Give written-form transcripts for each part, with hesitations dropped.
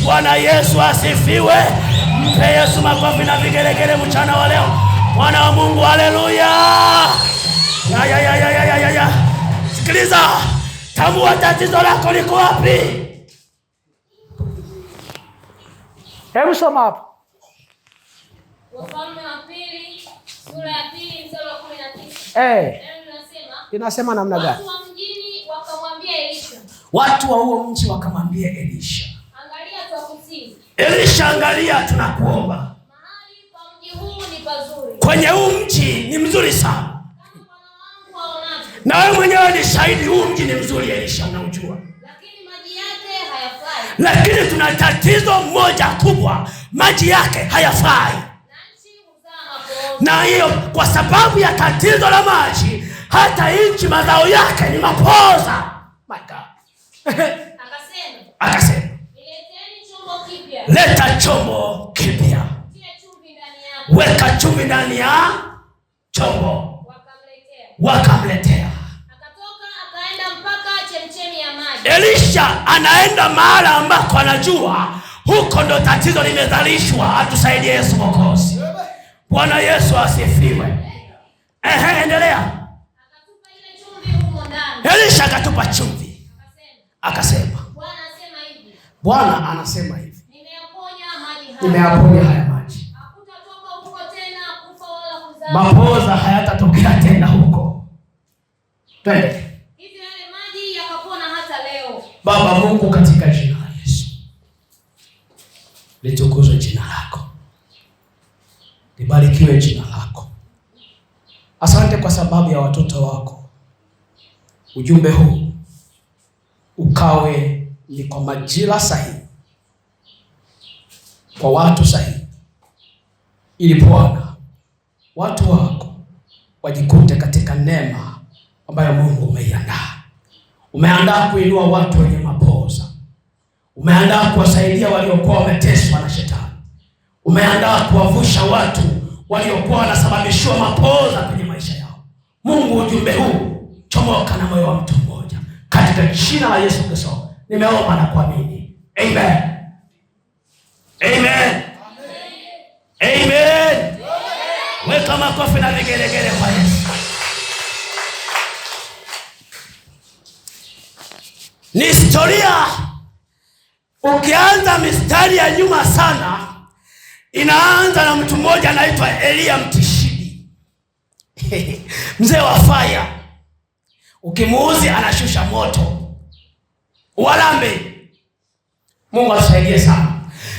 Bwana Yesu asifiwe. Mpe Yesu makofi na vigelegele mchana wa leo. Mwana wa Mungu, haleluya. Ya, ya, ya, ya, ya, ya, ya. Sikiliza, tambua tatizo lako liko wapi. Hebu soma hapo. Wafalme wa Pili sura ya 2 mstari wa 19. Eh. Inasema namna gani? Watu wa mjini wakamwambia Elisha. Watu wa huo mji wakamwambia Elisha. Angalia twakusihi. Elisha, angalia tunakuomba. Mahali pa mji huu ni pazuri. Kwenye huu mji ni mzuri sana. Kama bwana wangu aonavyo. Na wewe mwenyewe ni shahidi, huu mji ni mzuri Elisha, unaujua. Lakini maji yake hayafai. Lakini tuna tatizo moja kubwa, maji yake hayafai. Na hiyo kwa sababu ya tatizo la maji, hata nchi mazao yake ni mapoza. My God. Akasema, Nileteni chombo kipya. Leta chombo kipya. Tia chumvi ndani yake. Weka chumvi ndani ya chombo. Wakamletea. Wakamletea. Akatoka akaenda mpaka chemchemi ya maji. Elisha anaenda mahala ambako anajua huko ndo tatizo limezalishwa. Atusaidie Yesu Mwokozi. Bwana Yesu asifiwe. Ehe, endelea. Akatupa ile chumvi humo ndani. Elisha akatupa chumvi. Akasema, Bwana anasema hivi. Bwana anasema hivi. Nimeyaponya maji haya. Nimeyaponya haya maji. Hakutatoka huko tena kufa wala kuzaa. Mapoza hayatatokea tena huko. Twende. Hivyo yale maji yakapona hata leo. Baba Mungu, katika jina la Yesu, litukuzwe jina lako. Libarikiwe jina lako. Asante kwa sababu ya watoto wako. Ujumbe huu ukawe ni kwa majira sahihi, kwa watu sahihi, ili Bwana watu wako wajikute katika neema ambayo Mungu umeiandaa. Umeandaa kuinua watu wenye mapoza. Umeandaa kuwasaidia waliokuwa wameteswa na shetani. Umeandaa kuwavusha watu waliokuwa wanasababishiwa mapoza kwenye maisha yao. Mungu, ujumbe huu chomoka na moyo wa mtu mmoja. Katika jina la Yesu Kristo nimeomba na kuamini. Amen. Amen. Amen. Weka makofi na vigelegele kwa Yesu. Ni historia. Ukianza mistari ya nyuma sana, inaanza na mtu mmoja anaitwa Elia Mtishibi. Mzee wa fire. Ukimuuzi anashusha moto. Walambe. Mungu atusaidie sana.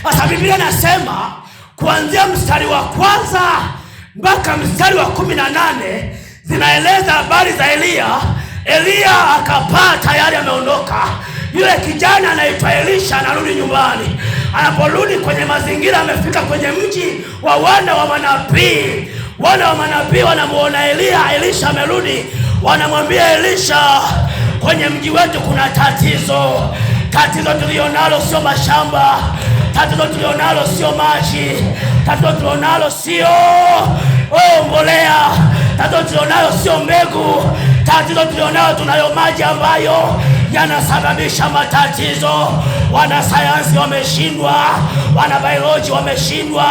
Sasa Biblia inasema kuanzia mstari wa kwanza mpaka mstari wa 18 zinaeleza habari za Elia. Elia akapaa tayari ameondoka. Yule kijana anaitwa Elisha anarudi nyumbani. Anaporudi kwenye mazingira, amefika kwenye mji wa wana wa manabii. Wana wa manabii wanamuona Elia, Elisha amerudi. Wanamwambia Elisha, kwenye mji wetu kuna tatizo. Tatizo tulionalo sio mashamba, tatizo tulionalo sio maji, tatizo tulionalo sio mbolea, tatizo tulionalo sio mbegu, tatizo tulionalo tunayo maji ambayo yanasababisha matatizo. Wanasayansi wameshindwa, wanabioloji wameshindwa,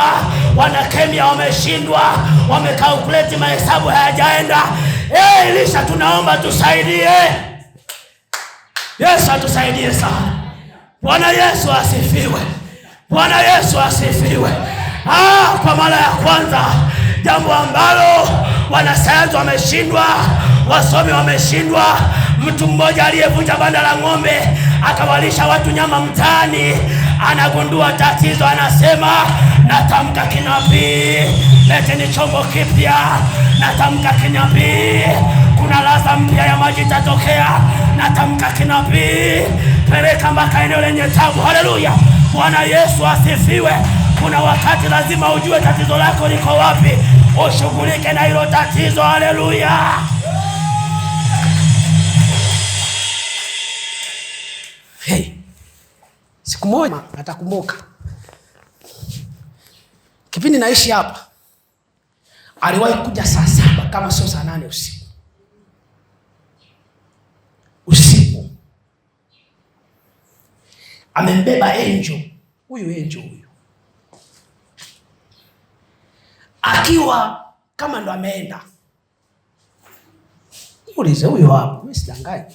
wanakemia wameshindwa, wamekalkuleti mahesabu hayajaenda. Elisha, tunaomba tusaidie. Yesu atusaidie sana. Bwana Yesu asifiwe. Bwana Yesu asifiwe. Kwa mara ya kwanza, jambo ambalo wanasayansi wameshindwa, wasomi wameshindwa, mtu mmoja aliyevunja banda la ng'ombe akawalisha watu nyama mtaani, anagundua tatizo, anasema natamka kinabii, leteni chombo kipya, natamka kinabii, kuna ladha mpya ya maji itatokea, natamka kinabii, peleka mpaka eneo lenye tabu. Haleluya, Bwana Yesu asifiwe. Kuna wakati lazima ujue tatizo lako liko wapi, ushughulike na hilo tatizo. Haleluya. Hey, siku moja natakumbuka kipindi naishi hapa, aliwahi kuja saa 7 kama sio saa 8 usiku. Usiku Amembeba Angel. Huyu Angel huyu. Akiwa kama ndo ameenda. Muulize huyo hapo, mimi sidanganyi.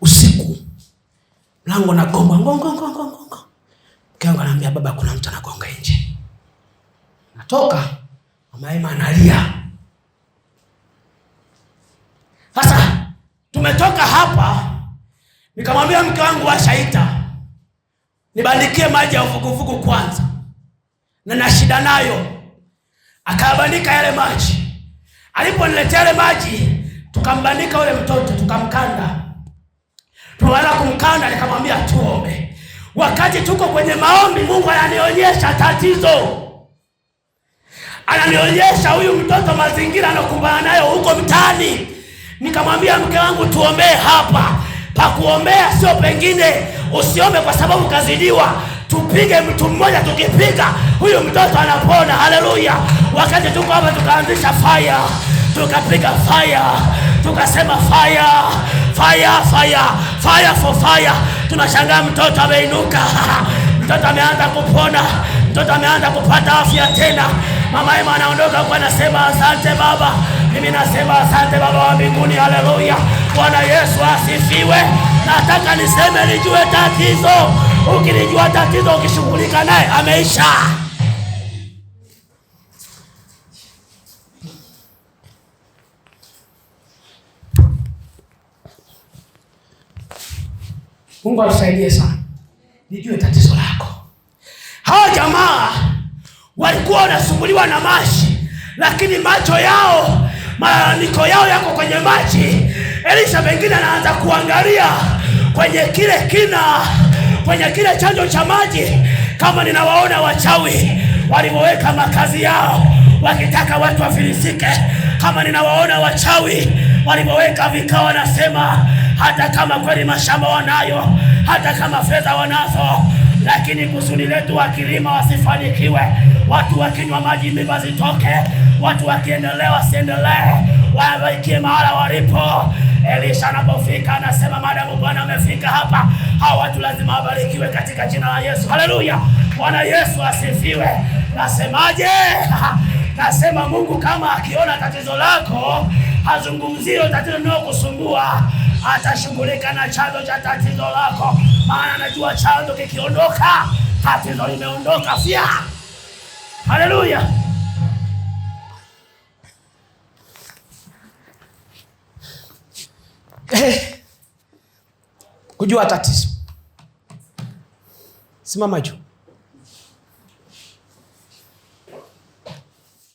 Usiku mlango nagonga ngongo ngongo ngongo. Mke wangu ananiambia baba, kuna mtu anagonga nje. Natoka, mama Emma analia. Sasa tumetoka hapa, nikamwambia mke wangu washaita nibandikie maji ya uvuguvugu kwanza, na na shida nayo. Akabandika yale maji. Aliponiletea yale maji, tukambandika yule mtoto, tukamkanda. Tunaanza kumkanda, nikamwambia tuombe. Wakati tuko kwenye maombi, Mungu ananionyesha tatizo. Ananionyesha huyu mtoto mazingira anayokumbana nayo huko mtaani. Nikamwambia mke wangu tuombee hapa. Pa kuombea sio pengine. Usiombe kwa sababu kazidiwa. Tupige mtu mmoja, tukipiga huyu mtoto anapona. Haleluya. Wakati tuko hapa tukaanzisha fire, tukapiga fire, tukasema fire, fire, fire, fire for fire. Tunashangaa mtoto ameinuka. Mtoto ameanza kupona, mtoto ameanza kupata afya tena. Mama Emma anaondoka huko anasema asante baba. Mimi nasema asante baba wa mbinguni. Haleluya. Bwana Yesu asifiwe. Nataka niseme nijue tatizo. Ukilijua tatizo ukishughulika naye ameisha. Mungu atusaidie sana. Nijue tatizo lako. Hawa jamaa walikuwa wanasumbuliwa na maji, lakini macho yao, malalamiko yao yako kwenye maji. Elisha pengine anaanza kuangalia kwenye kile kina, kwenye kile chanzo cha maji, kama ninawaona wachawi walivyoweka makazi yao wakitaka watu wafilisike, kama ninawaona wachawi walivyoweka vikao, wanasema hata kama kweli mashamba wanayo, hata kama fedha wanazo, lakini kusudi letu wakilima wasifanikiwe, watu wakinywa maji mimba zitoke, watu wakiendelea wasiendelee, wabakie mahala walipo. Elisha anapofika anasema madamu Bwana amefika hapa, hawa watu lazima wabarikiwe katika jina la Yesu. Haleluya. Bwana Yesu asifiwe. Nasemaje? Nasema Mungu kama akiona tatizo lako, hazungumzii hilo tatizo linalokusumbua, atashughulika na chanzo cha tatizo lako, maana anajua chanzo kikiondoka tatizo limeondoka. Fia. Haleluya. Kujua tatizo. Simama juu.